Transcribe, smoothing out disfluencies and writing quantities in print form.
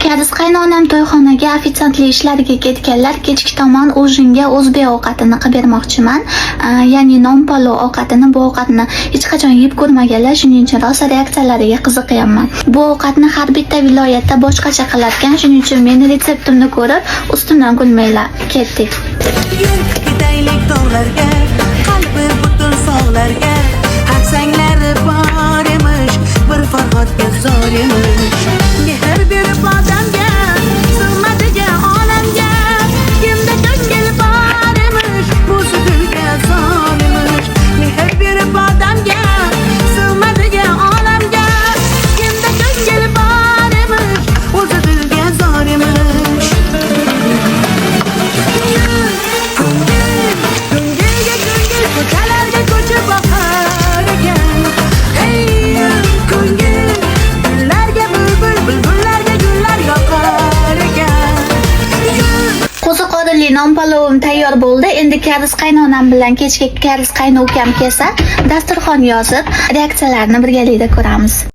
Karis qaynonam to'yxonaga ofitsiantlik ishlariga ketganlar. Kechki tomon ужин ga o'zbek ovqatini qilib bermoqchiman. Ya'ni non palov ovqatini. Bu ovqatni hech qachon yeb ko'rmaganlar, shuning uchun rosa reaksiyalariga qiziqyapman. Bu ovqatni har bitta viloyatda boshqacha qilarkan, shuning uchun meni retseptimni ko'rib ustimdan kulmanglar. Ketdik. Yur, ketaylik tog'larga, qalbi butun sog'larga. Harsanglari bor emish, bir Farhodga zor emish. Mehr berib odamga, sig'madigan olamga. Kimda ko'ngil bor emish, o'zi dilga zor emish. Mehr berib odamga, sig'madigan olamga. Kimda ko'ngil bor emish, o'zi dilga zor emish. Ko'ngil, ko'ngilga ko'ngil ko'chalarga ko'chib boqar ekan. Ey, ko'ngil, gullarga bulbul, bulbullarga gullar yoqar ekan. Qo'ziqorinli non palovim tayyor bo'ldi. Endi karis qaynonam bilan kechki karis qaynukam kelsa, dasturxon yozib, reaksiyalarini birgalikda ko'ramiz.